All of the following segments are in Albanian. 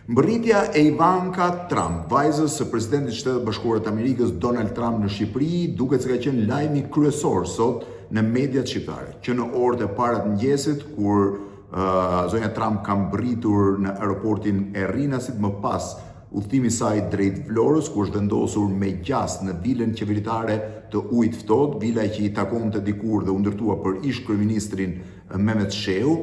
Mbërritja e Ivanka Trump, vajzës së presidentit të Shteteve të Bashkuara të Amerikës Donald Trump në Shqipëri, duket se ka qenë lajmi kryesor sot në mediat shqiptare. Që në orët e para të mëngjesit, kur uh, zonja Trump ka mbërritur në aeroportin e Rinasit, më pas udhëtimi i saj drejt Vlorës, ku është vendosur me gjasë në vilën qeveritare të Ujit të Ftohtë, vila që i takonte dikur dhe u ndërtua për ish kryeministrin Mehmet Shehu,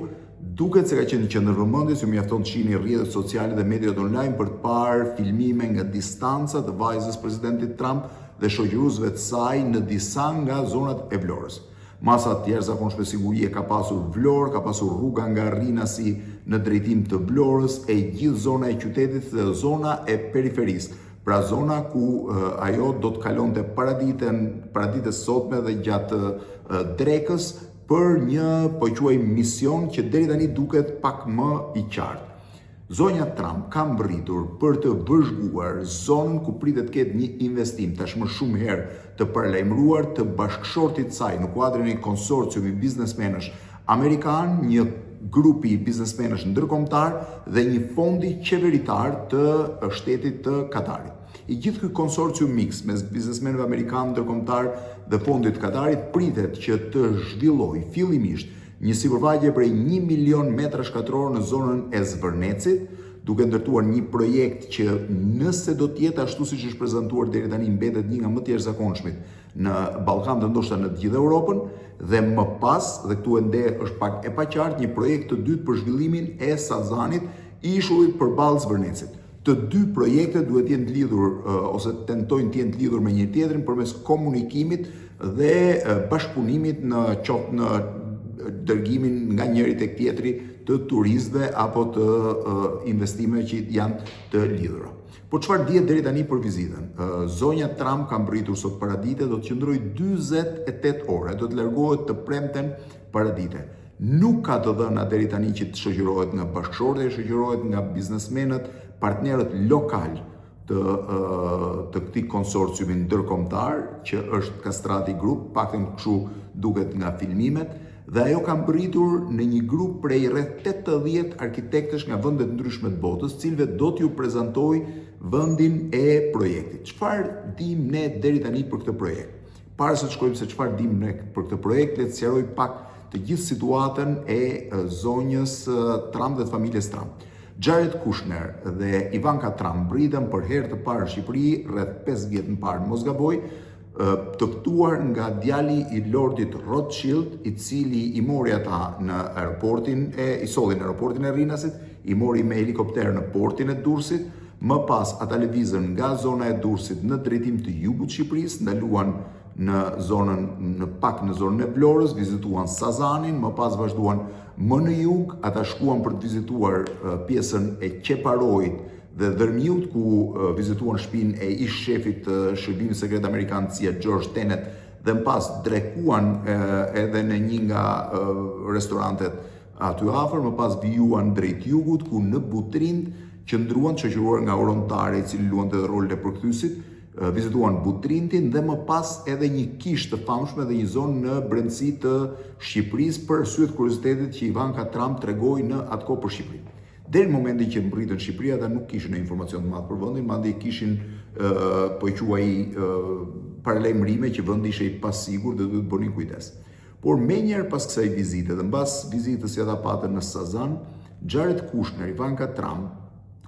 Duket se ka qenë në qendër vëmendjes, ju mjafton të shihni rrjetet sociale dhe mediat online për të parë filmime nga distanca të vajzës presidentit Trump dhe shoqëruesve të saj në disa nga zonat e Vlorës. Masa të jashtëzakonshme sigurie ka pasur Vlorë, ka pasur rruga nga Rinasi në drejtim të Vlorës, e gjithë zona e qytetit dhe zona e periferisë, pra zona ku ajo do të kalonte paraditen, paradites sotme dhe gjatë drekës, për një, po e quaj mision që deri tani duket pak më i qartë. Zonja Trump ka mbërritur për të vëzhguar zonën ku pritet të ketë një investim tashmë shumë herë të paralajmëruar të bashkëshortit të saj në kuadrin e një konsorciumi biznesmenësh amerikanë, një grupi biznesmenësh ndërkombëtar dhe një fondi qeveritar të shtetit të Katarit. I gjithë ky konsorcium miks mes biznesmenëve amerikanë ndërkombëtarë dhe fondit të Katarit pritet që të zhvillojë fillimisht një sipërfaqe prej 1 milion metrash katrorë në zonën e Zvërnecit, duke ndërtuar një projekt që nëse do të jetë ashtu siç është prezantuar deri tani mbetet një nga më të jashtëzakonshmit në Ballkan dhe ndoshta në të gjithë Europën dhe më pas, dhe këtu ende është pak e paqartë, një projekt të dytë për zhvillimin e Sazanit, ishullit përballë Zvërnecit. Të dy projektet duhet të jenë të lidhur ose tentojnë të jenë të lidhur me njëri tjetrin përmes komunikimit dhe bashkëpunimit në qoftë në dërgimin nga njëri tek tjetri të turistëve apo të investimeve që janë të lidhura. Po çfarë dihet deri tani për vizitën? Zonja Trump ka mbërritur sot paradite, do të qëndrojë 48 orë, do të largohet të premten paradite. Nuk ka të dhëna deri tani që të shoqërohet nga bashkëshorti, shoqërohet nga biznesmenët, partnerët lokalë të të këtij konsorciumi ndërkombëtar që është Kastrati Group, paktën kështu duket nga filmimet, dhe ajo ka mbërritur në një grup prej rreth 80 arkitektësh nga vende të ndryshme të botës, cilëve do t'ju prezantojë vendin e projektit. Çfarë dimë ne deri tani për këtë projekt? Para se të shkojmë se çfarë dimë ne për këtë projekt, le të sqaroj pak të gjithë situatën e zonjës Trump dhe të familjes Trump. Jared Kushner dhe Ivanka Trump mbërritën për herë të parë në Shqipëri rreth 5 vjet më parë, mos gaboj, të ftuar nga djali i Lordit Rothschild, i cili i mori ata në aeroportin e i solli në aeroportin e Rinasit, i mori me helikopter në portin e Durrësit, Më pas ata lëvizën nga zona e Durrësit në drejtim të jugut të Shqipërisë, ndaluan në zonën në pak në zonën e Vlorës, vizituan Sazanin, më pas vazhduan më në jug, ata shkuan për të vizituar pjesën e Qeparoit dhe Dhërmiut, ku vizituan shtëpinë e ish shefit të shërbimit sekret amerikan CIA George Tenet dhe më pas drekuan edhe në një nga restorantet Aty afër, më pas vijuan drejt jugut, ku në Butrint qëndruan të shoqëruar nga Auron Tare, i cili luante edhe rolin e përkthyesit, vizituan Butrintin dhe më pas edhe një kishë të famshme dhe një zonë në brendësi të Shqipërisë për arsye të kuriozitetit që Ivanka Trump tregoi në atë kohë për Shqipërinë. Deri në momentin që mbërritën në Shqipëri, ata nuk kishin një informacion të madh për vendin, madje kishin po e quaj paralajmërime që vendi ishte i pasigurt dhe duhet të bënin kujdes. Por menjëherë pas kësaj vizite dhe mbas vizitës që ata patën në Sazan, Jared Kushner, Ivanka Trump,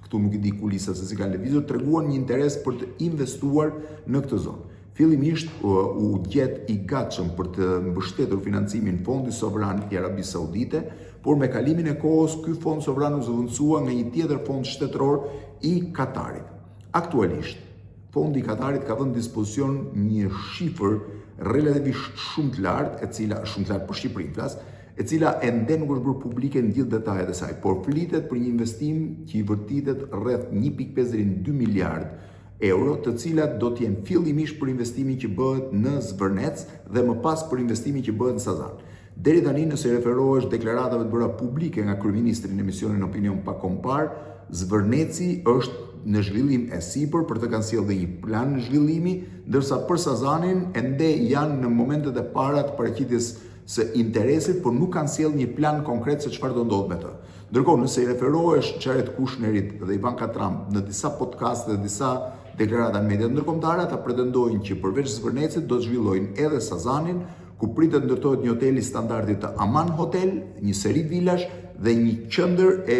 këtu nuk i di kulisat se si kanë lëvizur, treguan një interes për të investuar në këtë zonë. Fillimisht u gjet i gatshëm për të mbështetur financimin Fondi Sovran i Arabisë Saudite, por me kalimin e kohës ky fond sovran u zëvendësua nga një tjetër fond shtetëror i Katarit. Aktualisht, Fondi i Katarit ka vënë në dispozicion një shifër relativisht shumë të lartë, e cila shumë të lartë për Shqipërinë flas, e cila ende nuk është bërë publike në gjithë detajet e saj, por flitet për një investim që i vërtitet rreth 1.5 deri në 2 miliard euro, të cilat do të jenë fillimisht për investimin që bëhet në Zvërnec dhe më pas për investimin që bëhet në Sazan. Deri tani, nëse i referohesh deklaratave të bëra publike nga kryeministri në emisionin Opinion pak kohë më parë, Zvërneci është në zhvillim e sipër, për të kanë sjellë dhe një plan zhvillimi, ndërsa për Sazanin ende janë në momentet e para të paraqitjes së interesit, por nuk kanë sjellë një plan konkret se çfarë do ndodhë me të. Ndërkohë, nëse i referohesh Jared Kushnerit dhe Ivanka Trump në disa podcaste dhe disa deklarata në mediat ndërkombëtare, ata pretendojnë që përveç Zvërnecit do të zhvillojnë edhe Sazanin, ku pritet ndërtohet një hotel i standardit të Aman Hotel, një seri vilash dhe një qendër e,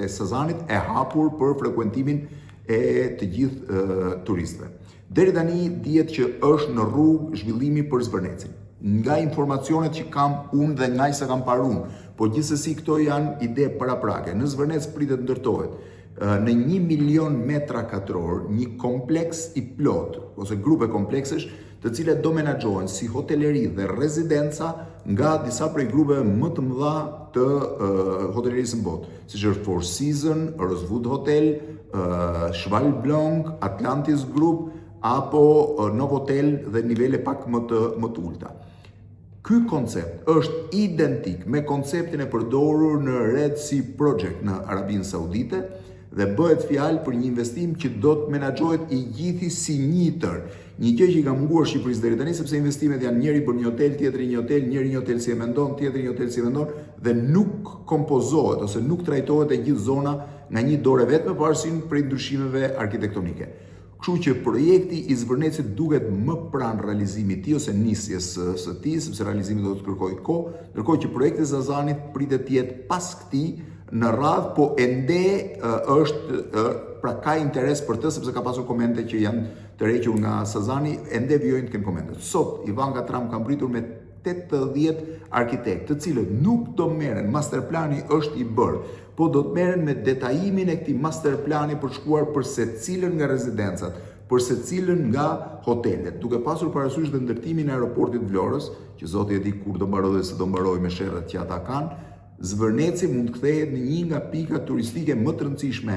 e Sazanit e hapur për frekuentimin e të gjithë turistëve. Deri tani dihet që është në rrugë zhvillimi për Zvërnecin. Nga informacionet që kam unë dhe nga sa kam parë unë, po gjithsesi këto janë ide paraprake. Në Zvërnec pritet ndërtohet në 1 milion metra katror një kompleks i plotë ose grupe kompleksesh të cilat do menaxhohen si hoteleri dhe rezidenca nga disa prej grupeve më të mëdha të uh, hotelerisë në botë, siç është Four Seasons, Rosewood Hotel, uh, Cheval Blanc, Atlantis Group apo uh, Novotel dhe nivele pak më të më të ulta. Ky koncept është identik me konceptin e përdorur në Red Sea Project në Arabinë Saudite dhe bëhet fjalë për një investim që do të menaxhohet i gjithi si një tërë. Një gjë që i ka munguar Shqipërisë deri tani sepse investimet janë njëri për një hotel, tjetri një hotel, njëri një hotel si e mendon, tjetri një hotel si e mendon dhe nuk kompozohet ose nuk trajtohet e gjithë zona nga një dorë e vetme, pavarësisht prej ndryshimeve arkitektonike. Kështu që projekti i Zvërnecit duket më pranë realizimit të tij ose nisjes së, së tij, sepse realizimi do të kërkojë kohë, ndërkohë që projekti i Sazanit pritet të jetë pas këtij në radhë, po ende është pra ka interes për të sepse ka pasur komente që janë tërhequr nga Sazani, ende vijojnë të kenë komente. Sot Ivanka Trump ka mbërritur me 80 arkitektë, të cilët nuk do merren, masterplani është i bërë, po do të merren me detajimin e këtij masterplani për shkuar për secilën nga rezidencat, për secilën nga hotelet, duke pasur parasysh dhe ndërtimin e aeroportit Vlorës, që zoti e di kur do mbarojë dhe se do mbarojë me sherret që ata kanë, Zvërneci mund të kthehet në një nga pikat turistike më të rëndësishme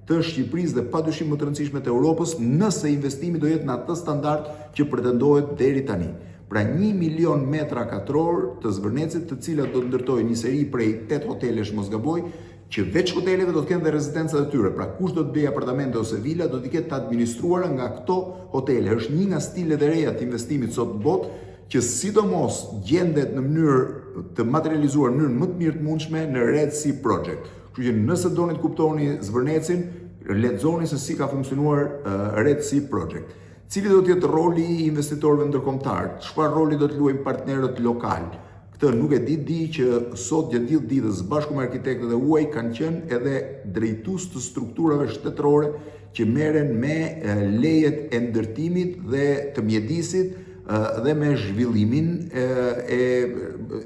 të Shqipërisë dhe padyshim më të rëndësishme të Europës, nëse investimi do jetë në atë standard që pretendohet deri tani. Pra 1 milion metra katror të Zvërnecit, të cilat do të ndërtojë një seri prej 8 hotelesh mos gaboj, që veç hoteleve do të kenë dhe rezidencat e tyre. Pra kush do të blejë apartamente ose vila do t'i ketë të administruara nga këto hotele. Është një nga stilet e reja të investimit sot në botë, që sidomos gjendet në mënyrë të materializuar në mënyrën më të mirë të mundshme në Red Sea Project. Kështu që nëse doni të kuptoni Zvërnecin, lexoni se si ka funksionuar Red Sea Project. Cili do të jetë roli i investitorëve ndërkombëtar? Çfarë roli do të luajnë partnerët lokal? Këtë nuk e di, di që sot gjatë gjithë ditës bashku me arkitektët e huaj kanë qenë edhe drejtues të strukturave shtetërore që merren me lejet e ndërtimit dhe të mjedisit dhe me zhvillimin e, e,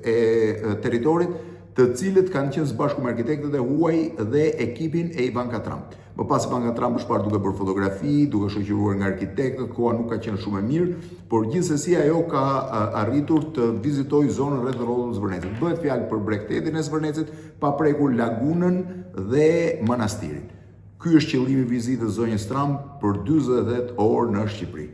e territorit, të cilët kanë qenë së bashku me arkitektët e huaj dhe ekipin e Ivanka Trump. Më pas Ivanka Trump është parë duke bërë fotografi, duke shoqëruar nga arkitektët, koha nuk ka qenë shumë e mirë, por gjithsesi ajo ka arritur të vizitojë zonën rreth rrotull Zvërnecit. Bëhet fjalë për bregdetin e Zvërnecit, pa prekur lagunën dhe manastirin. Ky është qëllimi i vizitës zonjës Trump për 48 orë në Shqipëri.